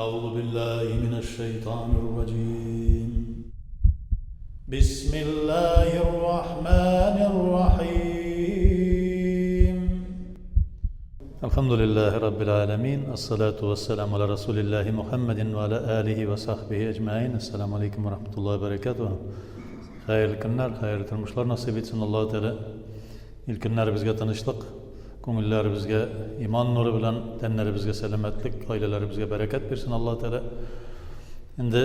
أعوذ بالله من الشيطان الرجيم بسم الله الرحمن الرحيم الحمد لله رب العالمين الصلاة والسلام على رسول الله محمد وعلى آله وصحبه أجمعين السلام عليكم ورحمة الله وبركاته Хәерле көннәр, хәерле тормышлар насыйп итсен Аллаһ Тәгалә. Ил көннәребезгә тынычлык, күңелләребезгә иман нуры белән, тәннәребезгә сәламәтлек, гаиләләребезгә бәрәкәт бирсен Аллаһ Тәгалә. Инде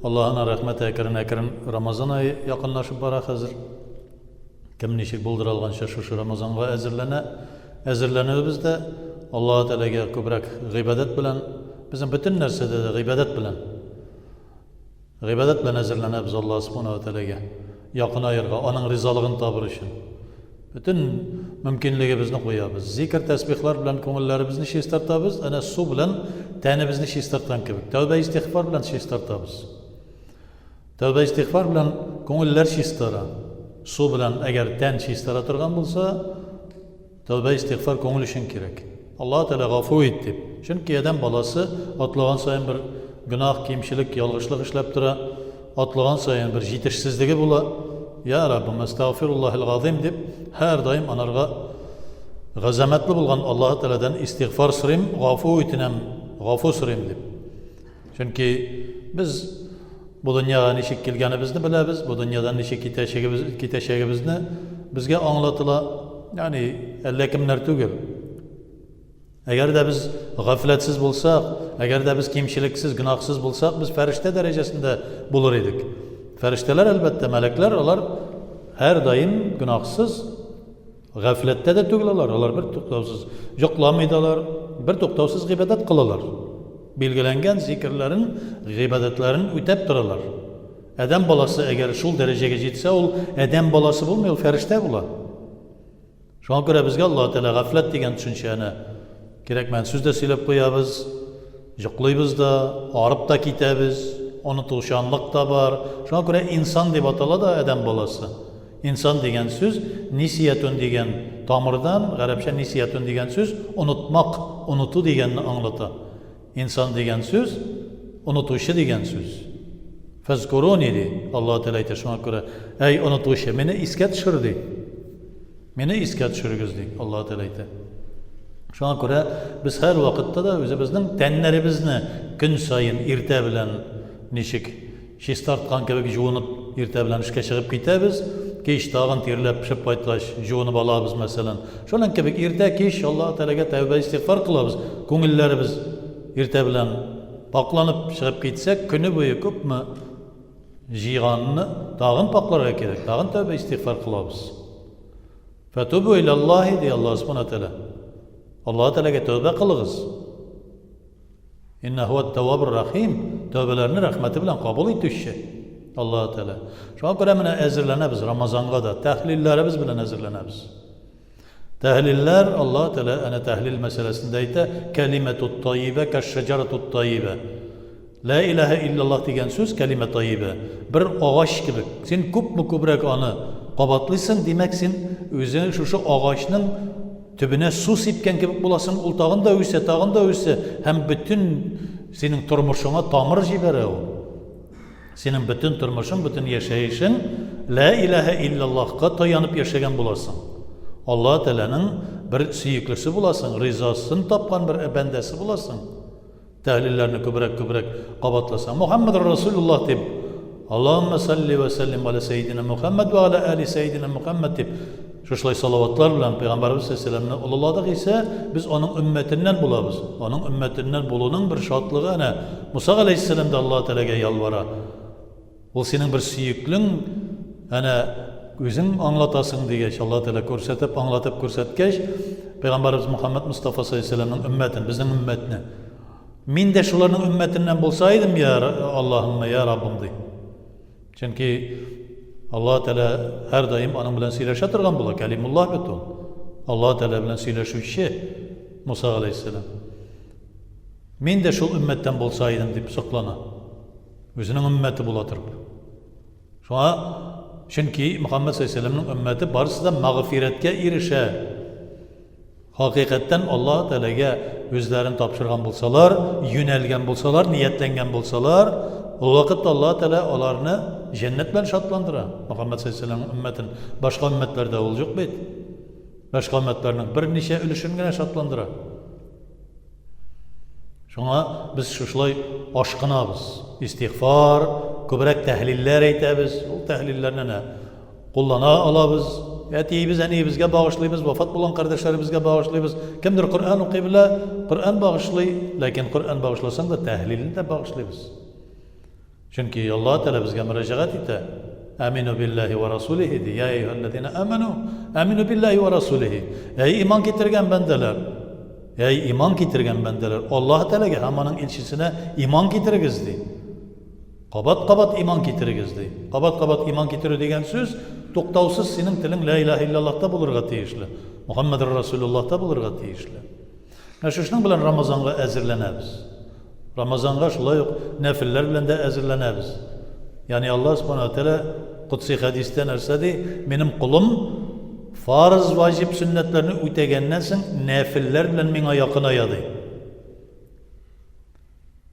Аллаһының рәхмәте әкрен-әкрен Рамазан ае якынлашып бара хәзер. Кем ничек булдыра алганча шушы Рамазанга әзерләнә. Әзерләнүебез дә Аллаһ Тәгаләгә күбрәк гыйбадәт белән, безнең бөтен нәрсәдә дә гыйбадәт белән. Гыйбадәт белән әзерләнәбез Аллаһ Субхана ва Тәгаләгә якынаерга, аның ризалыгын табыр өчен. Бөтен мөмкинлегебезне куябыз. Зикр, тәсбихлар белән күңелләребезне чистартабыз, әнә су белән тәнебезне чистарткан кебек. Тәүбә истигъфар белән чистартабыз. Тәүбә истигъфар белән күңелләр чистара. Су белән әгәр тән чистара торган булса, Тәүбә истигъфар күңел өчен кирәк. Аллаһ Тәгалә гафу ит дип. Чөнки адәм баласы атлаган саен бер гөнаһ, кимчелек, ялгышлык эшләп тора. Атлаган саен бер җитешсезлеге була. Я Раббым, әстәгъфируллаһил газыйм дип һәрдаим анарга газамәтле булган Аллаһ Тәгаләдән истигъфар сорыйм, гафу үтенәм, гафу сорыйм дип. Чөнки без бу дөньяга ничек килгәнебезне беләбез, бу дөньядан ничек китәчәгебез, китәчәгебезне безгә аңлатыла. Ягъни әллә кемнәр түгел. Әгәр дә без гафләтсез булсак, әгәр дә без кимчелексез, гөнаһсыз булсак, без фәрештә дәрәҗәсендә булыр идек. Фәрештәләр, әлбәттә, мәләкләр, алар һәрдаим гөнаһсыз, Гафләттә дә түгел алар, алар бер туктаусыз йокламый да алар, бер туктаусыз гыйбадәт кылалар. Билгеләнгән зикерләрен, гыйбадәтләрен үтәп торалар. Адәм баласы әгәр шул дәрәҗәгә җитсә, ул адәм баласы булмый, ул фәрештә була. Шуңа күрә безгә Аллаһ Тәгалә гафләт дигән төшенчәне кирәкмәгән сүз дә сөйләп куябыз, йоклыйбыз да, арып та китәбез, онытучанлык та бар. Шуңа күрә инсан дип атала да адәм баласы. Инсан дигән сүз нисиятун дигән тамырдан, гарәпчә нисиятун дигән сүз онытмак, оныту дигәнне аңлата. Инсан дигән сүз онытучы дигән сүз. Фәзкуруни ди, Аллаһ Тәгалә әйтә шуңа күрә, әй онытучы, мине искә төшер ди. Мине искә төшерегез ди, Аллаһ Тәгалә әйтә. Шуңа күрә без һәр вакытта да үзебезнең тәннәребезне көн саен иртә белән ничек Чистарткан кебек җуынып, иртә белән эшкә чыгып китәбез, кич тагын тирләп-пешеп кайткач, җуынып алабыз, мәсәлән. Шуның кебек иртә-кич Аллаһ Тәгаләгә тәүбә-истигъфар кылабыз. Күңелләребез иртә белән пакъланып чыгып китсәк, көне буе күпме җыйганны тагын пакъларга кирәк, тагын тәүбә-истигъфар кылабыз. Фәтүбү иләллаһи, ди Аллаһ Субхана Тәгалә. Аллаһ Тәгаләгә тәүбә кылыгыз. Инна һуа тавабур рахим, тәүбәләрне рәхмәте белән кабул итүче Аллаһ Тәгалә. Шуңа күрә менә әзерләнәбез Рамазанга да, тәхлилләребез белән әзерләнәбез. Тәхлилләр Аллаһ Тәгалә әнә тәхлил мәсьәләсендә әйтә, кәлимәтут тайибә кәшшәҗәратут тайибә. Лә илаһә иллаллаһ дигән сүз кәлимә тайибә, бер агач кебек. Син күпме күбрәк аны кабатлыйсың, димәк, син үзең шушы агачның Төбенә су сипкән кебек буласың, ул тагын да үсә, тагын да үсә һәм бөтен синең тормышыңа тамыр җибәрә ул. Синең бөтен тормышың, бөтен яшәешең Лә илаһә иллаллаһка таянып яшәгән буласың. Аллаһ Тәгаләнең бер сөеклесе буласың, ризасын тапкан бер бәндәсе буласың. Тәһлилләрне күбрәк-күбрәк кабатласаң, Мухаммад Расулуллаһ дип, Аллаһумма салли вә сәллим аля сәйдина Мухаммад вә аля али сәйдина Мухаммад дип, шушылай салаватлар белән Пәйгамбәребез саллаллаһу алейһи олыладык исә, без аның өммәтеннән булабыз. Аның өммәтеннән булуның бер шатлыгы әнә Муса галәйһиссәлам да Аллаһ Тәгаләгә ялвара. Ул синең бер сөеклең, әнә үзең аңлатасың дигәч, Аллаһ Тәгалә күрсәтеп, аңлатып күрсәткәч, Пәйгамбәребез Мухаммад Мустафа саллаллаһу алейһи вәсәлләмнең өммәтен, безнең өммәтне. Мин дә шуларның өммәтеннән булса идем, я Аллаһымма, я Раббым ди. Чөнки Аллаһ Тәгалә һәрдаим аның белән сөйләшә торган була, Кәлимуллаһ бит ул. Аллаһ Тәгалә белән сөйләшүче Муса галәйһиссәлам. Мин дә шул өммәттән булса идем дип соклана. Үзенең өммәте була торып. Шуңа чөнки Мөхәммәд саллаллаһу алейһи өммәте барысы да мәгъфирәткә ирешә. Хакыйкатьтән Аллаһ Тәгаләгә үзләрен тапшырган булсалар, юнәлгән булсалар, ниятләнгән булсалар, ул вакытта Аллаһ Тәгалә аларны җәннәт белән шатландыра. Мөхәммәд саллаллаһу алейһи өммәтен. Башка өммәтләрдә ул юк бит. Башка өммәтләрнең берничә өлешен генә шатландыра. Шуңа без шушылай ашкынабыз. Истигъфар, күбрәк тәһлилләр әйтәбез. Ул тәһлилләрне нә куллана алабыз. Әтиебез, әниебезгә багышлыйбыз, вафат булган кардәшләребезгә багышлыйбыз. Кемдер Коръән укый белә, Коръән багышлый, ләкин Коръән багышласаң да тәһлилне дә багышлыйбыз. Чөнки Аллаһ Тәгалә безгә мөрәҗәгать итә. Амину биллаһи ва расулихи ди. Я әйюһәлләзина аману, амину биллаһи ва расулихи. Әй иман китергән бәндәләр! Әй иман китергән бәндәләр, Аллаһ Тәгаләгә һәм аның илчесенә иман китерегез ди. Кабат-кабат иман китерегез ди. Кабат-кабат иман китерү дигән сүз туктаусыз синең телең ла илаһа иллаллаһта булырга тиешле. Мухаммад Расулуллаһта булырга тиешле. Менә шушының белән Рамазанга әзерләнәбез. Рамазанга шулай ук нәфелләр белән дә әзерләнәбез. Ягъни Аллаһ Субхану ва Тәгалә Кудси хәдистә нәрсә ди? Минем колым фарыз, ваҗиб, сөннәтләрне үтәгәннән соң нәфелләр белән миңа якыная ди.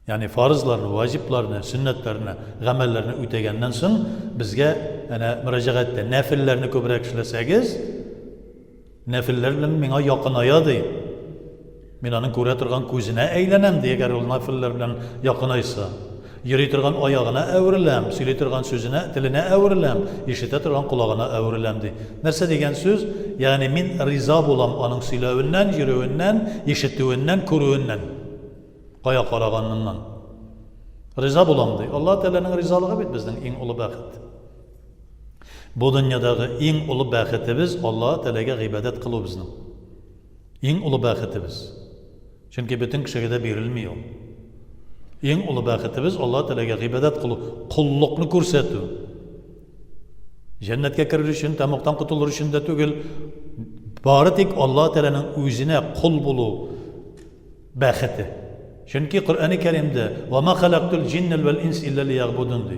Ягъни фарызларны, ваҗибларны, сөннәтләрне, гамәлләрне үтәгәннән соң безгә әнә мөрәҗәгатьтә нәфелләрне күбрәк эшләсәгез, Нәфелләр белән миңа якыная, ди. Мин аның күрә торган күзенә әйләнәм, ди, әгәр ул нәфелләр белән якынайса. Йөри торган аягына әвереләм, сөйли торган сүзенә, теленә әвереләм, ишетә торган колагына әвереләм, ди. Нәрсә дигән сүз? Ягъни мин риза булам аның сөйләвеннән, йөрүеннән, ишетүеннән, күрүеннән. Кая караганыннан. Риза булам, ди. Аллаһ Тәгаләнең ризалыгы бит безнең иң олы бәхет. Бу дөньядагы иң олы бәхетебез Аллаһ Тәгаләгә гыйбадәт кылу безнең. Иң олы бәхетебез. Чөнки бөтен кешегә дә бирелми ул. Иң олы бәхетебез Аллаһ Тәгаләгә гыйбадәт кылу, коллыкны күрсәтү. Җәннәткә керер өчен, тәмугтан котылыр өчен дә түгел, бары тик Аллаһ Тәгаләнең үзенә кол булу бәхете. Чөнки Коръәни Кәримдә «Ва ма халактул җиннә вәл инс илля лиягъбудун» ди.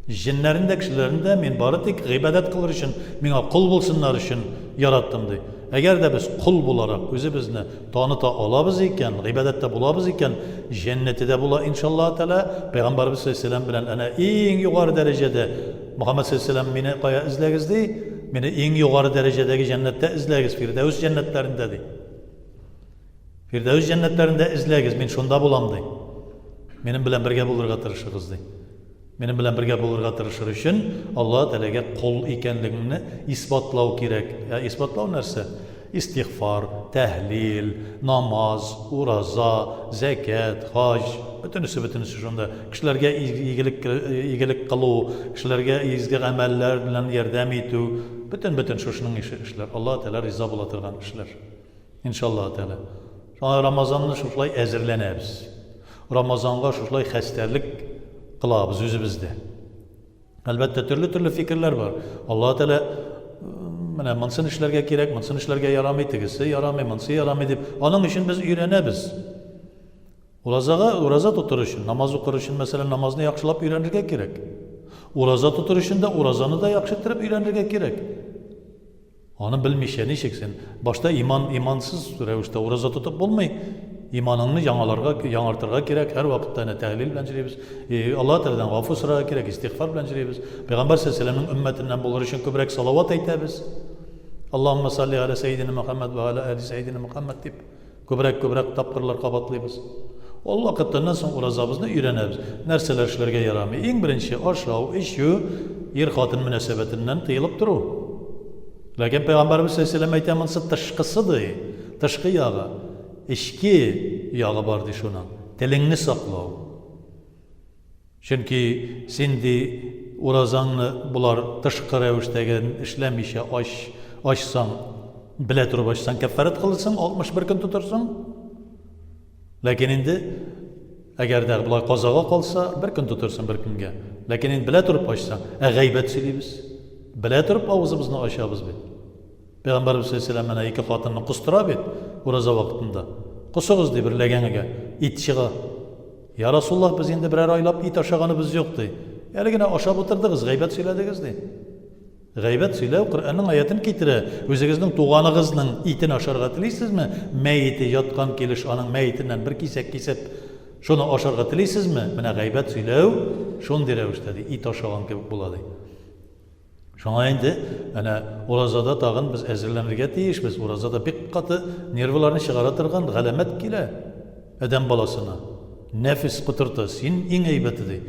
Җеннәрне дә, кешеләрне дә мин бары тик гыйбадәт кылыр өчен, миңа кол булсыннар өчен яраттым ди. Әгәр дә без кол буларак үзебезне таныта алабыз икән, гыйбадәттә булабыз икән, җәннәте дә була иншаллаһ тәгалә. Пәйгамбәребез саллаллаһу алейһи белән әнә иң югары дәрәҗәдә Мөхәммәд саллаллаһу алейһи мине кая эзләгез ди? Мине иң югары дәрәҗәдәге җәннәттә эзләгез, Фирдәүс җәннәтләрендә ди. Фирдәүс җәннәтләрендә эзләгез, мин шунда булам, ди. Минем белән бергә булырга тырышыгыз, ди. Минем белән бергә булырга тырышыр өчен Аллаһ Тәгаләгә кол икәнлегеңне исбатлау кирәк. Ә исбатлау нәрсә? Истигъфар, тәһлил, намаз, ураза, зәкят, хаҗ, бөтенесе бөтенесе шунда. Кешеләргә игелек игелек кылу, кешеләргә изге гамәлләр белән ярдәм итү, бөтен-бөтен шушының ише эшләр. Аллаһ Тәгалә риза була торган эшләр. Иншаллаһ Тәгалә. Шуңа Рамазанны шушылай әзерләнәбез. Рамазанга шушылай хәстәрлек кылабыз үзебездә. Әлбәттә, төрле-төрле фикерләр бар. Аллаһ Тәгалә менә монсын эшләргә кирәк, монсын эшләргә ярамый, тегесе ярамый, монсы ярамый дип. Аның өчен без өйрәнәбез. Уразага ураза тотыр өчен, намаз укыр өчен, мәсәлән, намазны яхшылап өйрәнергә кирәк. Ураза тотыр өчен дә уразаны да яхшы иттереп өйрәнергә кирәк. Аны белмичә ничек син? Башта иман, имансыз рәвештә ураза тотып булмый. Иманыңны яңаларга, яңартырга кирәк. Һәрвакытта әнә тәһлил белән йөрибез. Аллаһ Тәгаләдән гафу сорарга кирәк, истигъфар белән йөрибез. Пәйгамбәр саллаллаһу алейһи вәсәлләмнең өммәтеннән булыр өчен күбрәк салават әйтәбез. Аллаһумма салли аля сәйдина Мөхәммәд ва аля али сәйдина Мөхәммәд дип. Күбрәк, күбрәк тапкырлар кабатлыйбыз. Ул вакыттаннан соң уразабызны өйрәнәбез. Нәрсәләр эшләргә ярамый? Иң беренче, ашау, эчү, ир-хатын мөнәсәбәтеннән тыелып тору. Ләкин Пәйгамбәребез саллаллаһу алейһи әйтә, монысы тышкысы ди, тышкы ягы. Эчке ягы бар ди шуның. Телеңне саклау. Чөнки син, ди, уразаңны болар тышкы рәвештәге эшләмичә ач, ачсаң, белә торып ачсаң, кәффарәт кылырсың, 61 көн тотырсың. Ләкин инде әгәр дә болай казага калса, бер көн тотырсың бер көнгә. Ләкин инде белә торып ачсаң, ә гайбәт сөйлибез. Белә торып авызыбызны ачабыз бит. Пәйгамбәребез саллаллаһу алейһи менә ике хатынны костыра бит ураза вакытында. Косыгыз ди бер ләгәнгә, ит чыга. Я Расуллаһ, без инде берәр айлап ит ашаганыбыз юк ди. Әле генә ашап утырдыгыз, гайбәт сөйләдегез ди. Гайбәт сөйләү Коръәннең аятен китерә, Үзегезнең туганыгызның итен ашарга телисезме? Мәете яткан килеш аның мәетеннән бер кисәк кисеп, шуны ашарга телисезме? Менә гайбәт сөйләү шундый рәвештә, ди, ит ашаган кебек була, ди. Шуңа инде әнә уразада тагын без әзерләнергә тиешбез. Уразада бик каты нервыларны чыгара торган галәмәт килә адәм баласына. Нәфес котырта, син иң әйбәте, ди.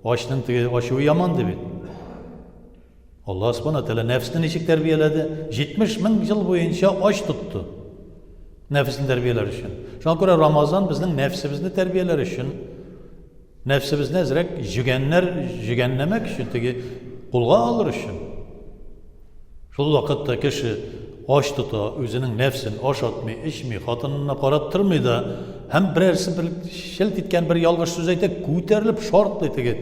Ачның теге ачуы яман, ди бит. Аллаһ Субхана Тәгалә нәфесне ничек тәрбияләде? 70 мең ел буенча ач тотты. Нәфесне тәрбияләр өчен. Шуңа күрә Рамазан безнең нәфесебезне тәрбияләр өчен, нәфесебезне әзрәк җөгәннәр, җөгәнләмәк өчен, теге кулга алыр өчен. Шул вакытта кеше ач тота, үзенең нәфсен ашатмый, эчми, хатынына карап тормый да, һәм берәрсе бер челт иткән бер ялгыш сүз әйтә, күтәрелеп шартлый теге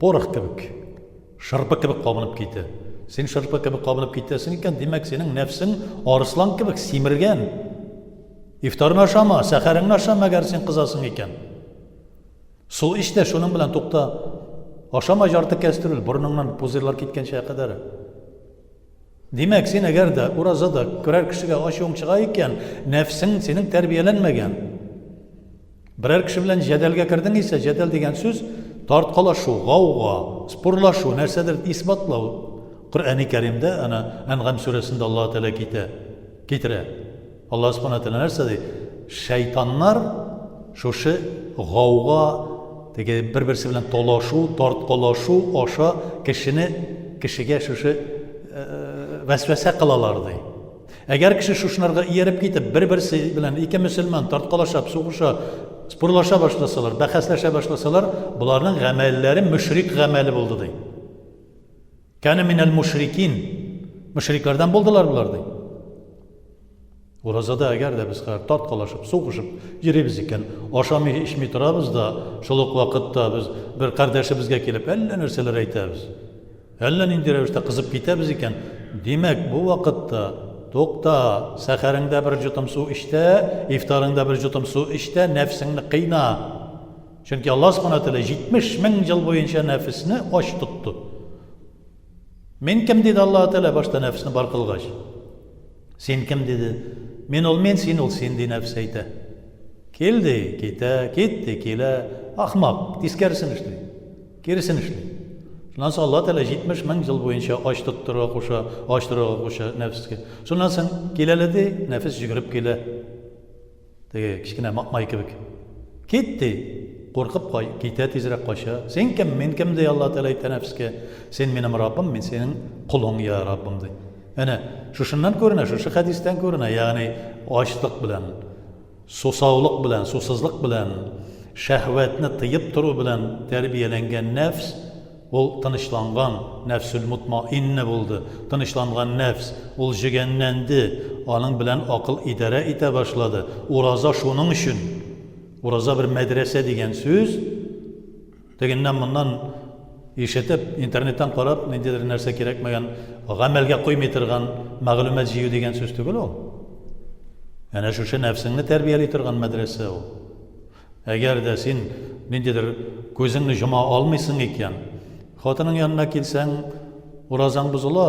порох кебек. Шырпы кебек кабынып китә. Син шырпы кебек кабынып китәсең икән, димәк, синең нәфсең арыслан кебек симергән. Ифтарны ашама, сәхәреңне ашама, әгәр син кызасың икән. Су эч тә шуның белән тукта. Ашама жарты кәстрүл, борыныңнан пузырьлар киткәнчә кадәр. Димәк, син әгәр дә уразада берәр кешегә ачуың чыга икән, нәфсең синең тәрбияләнмәгән. Берәр кеше белән җәдәлгә кердең исә, җәдәл дигән сүз тарткалашу, гауга, спорлашу, нәрсәдер исбатлау. Коръәни Кәримдә ана Әнгам сүрәсендә Аллаһ Тәгалә китә, китерә. Аллаһ Субхана Тәгалә нәрсә ди? Шайтаннар шушы гауга, теге бер-берсе белән талашу, тарткалашу аша кешене кешегә шушы вәсвәсә кылалар ди. Әгәр кеше шушынарга ияреп китеп, бер-берсе белән ике мөселман тарткалашап, сугыша, спорлаша башласалар, бәхәсләшә башласалар, боларның гамәлләре мөшрик гамәле булды ди. Кәне минәл мушрикин. Мөшрикләрдән булдылар болар ди. Уразада әгәр дә без хәзер тарткалашып, сугышып йөрибез икән, ашамый, эчми торабыз да, шул ук вакытта без бер кардәшебезгә килеп әллә нәрсәләр әйтәбез. Әллә нинди рәвештә кызып китәбез икән, димәк, бу вакытта, тукта, сәхәреңдә бер җотым су эч тә, ифтарыңда бер җотым су эч тә, нәфсеңне кыйна. Чөнки Аллаһ Субхана Тәгалә 70 мең ел буенча нәфесне ач тотты. Мин кем диде Аллаһ Тәгалә башта нәфесне бар кылгач. Син кем диде? Мин ул мин, син ул син ди нәфес әйтә. Кил ди, китә, кит ди, килә. Ахмак, тискәресен эшли. Киресен эшли. Шуннан соң Алла Тәгалә 70 мең ел буенча ач тоттырырга куша, ач торырга куша нәфескә. Шуннан соң кил әле ди, нәфес йөгереп килә. Теге кечкенә май кебек. Кит ди, куркып кай, китә тизрәк кача. Син кем, мин кем ди Алла Тәгалә әйтә нәфескә. Син минем Раббым, мин синең колың, я Раббым ди. Әнә, шушыннан күренә, шушы хәдистән күренә, ягъни ачлык белән, сусаулык белән, сусызлык белән, шәһвәтне тыеп тору белән тәрбияләнгән нәфс, ул тынычланган, нәфсүл мутмаинне булды. Тынычланган нәфс, ул җөгәнләнде, аның белән акыл идарә итә башлады. Ураза шуның өчен. Ураза бер мәдрәсә дигән сүз, Тегеннән-моннан ишетеп, интернеттан карап, ниндидер нәрсә кирәкмәгән, гамәлгә куймый торган мәгълүмат җыю дигән сүз түгел ул. Әнә шушы нәфсеңне тәрбияли торган мәдрәсә ул. Әгәр дә син ниндидер күзеңне җома алмыйсың икән, хатының янына килсәң, уразаң бозыла.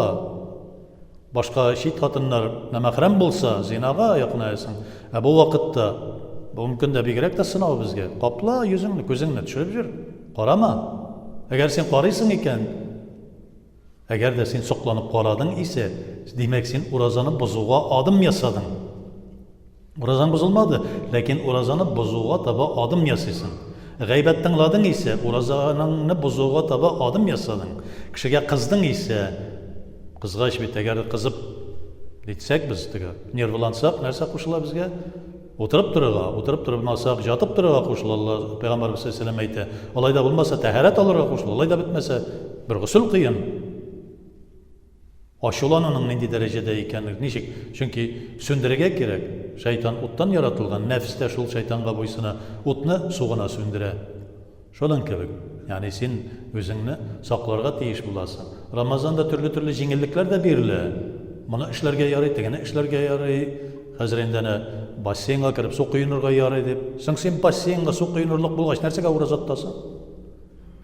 Башка чит хатыннар намәхрәм булса, зинага якынаясың. Ә бу вакытта, бүгенге көндә бигрәк тә сынау безгә. Капла йөзеңне, күзеңне төшереп җөр. Карама. Әгәр син карыйсың икән, әгәр дә син сокланып карадың исә, димәк, син уразаны бозуга адым ясадың. Уразаң бозылмады, ләкин уразаны бозуга таба адым ясыйсың. Гайбәт тыңладың исә, уразаңны бозуга таба адым ясадың. Кешегә кыздың исә, кызгач бит, әгәр кызып нитсәк без теге, нервылансак, нәрсә кушыла безгә? Утырып торырга, утырып тормасак, жатып торырга кушыла, Алла Пәйгамбәрбез саллаллаһу алейһи әйтә. Алай да булмаса, тәһарәт алырга кушыла, алай да бетмәсә, бер госел кыен. Ачулануның нинди дәрәҗәдә икәнлеген ничек? Чөнки сүндерергә кирәк. Шайтан уттан яратылган, нәфес тә шул шайтанга буйсына. Утны су гына сүндерә. Шуның кебек. Ягъни син үзеңне сакларга тиеш буласың. Рамазанда төрле-төрле җиңеллекләр дә бирелә. Моны эшләргә ярый, тегене эшләргә ярый. Хәзер инде әнә бассейнга кереп су коенырга ярый дип. Соң син бассейнга су коенырлык булгач, нәрсәгә ураза тотасың?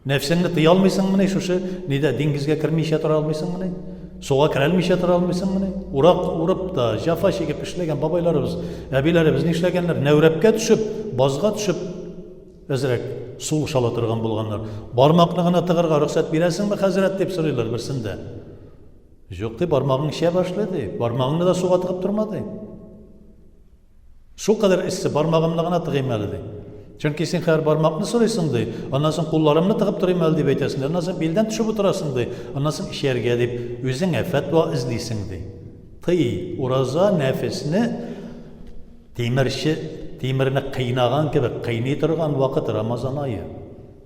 Нәфсеңне тыя алмыйсыңмыни шушы нидә диңгезгә кермичә тора алмыйсыңмыни? Суга керәлмичә тора алмыйсыңмыни? Урак урып та, җафа чигеп эшләгән бабайларыбыз, әбиләребез нишләгәннәр? Нәүрәпкә төшеп, базга төшеп, әзрәк сулыш ала торган булганнар. Бармакны гына тыгырга рөхсәт бирәсеңме, хәзрәт, дип сорыйлар берсендә. Юк, ди, бармагың эчә башлый, ди. Бармагыңны да суга тыгып торма, ди. Шулкадәр эссе, бармагымны гына тыгыйм әле, ди. Чөнки син хәзер бармакны сорыйсың, ди. Аннан соң кулларымны тыгып торыйм әле, дип әйтәсең. Аннан соң билдән төшеп утырасың, ди. Аннан соң эчәргә дип, үзеңә фәтва эзлисең, ди. Тый, ураза нәфесне тимерче тимерне кыйнаган кебек кыйный торган вакыт Рамазан ае.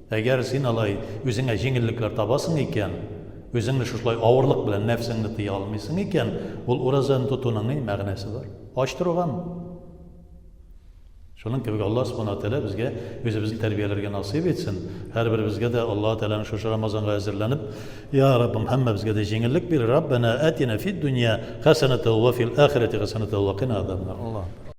Әгәр син алай үзеңә җиңеллекләр табасың икән, үзеңне шушылай авырлык белән нәфсеңне тыя алмыйсың икән, ул уразаны тотуның ни мәгънәсе бар? Ач торугамы? Шуның кебек Аллаһ Субхана ва Тәгалә безгә үзебезне тәрбияләргә насыйп итсен. Һәрберебезгә дә Аллаһ Тәгаләнең шушы Рамазанга әзерләнеп, Я Раббым, һәммәбезгә дә җиңеллек бир. Раббана атина фид дөнья хәсәнәтә ва фил ахирәти хәсәнәтә ва кина азабаннар. Аллаһ.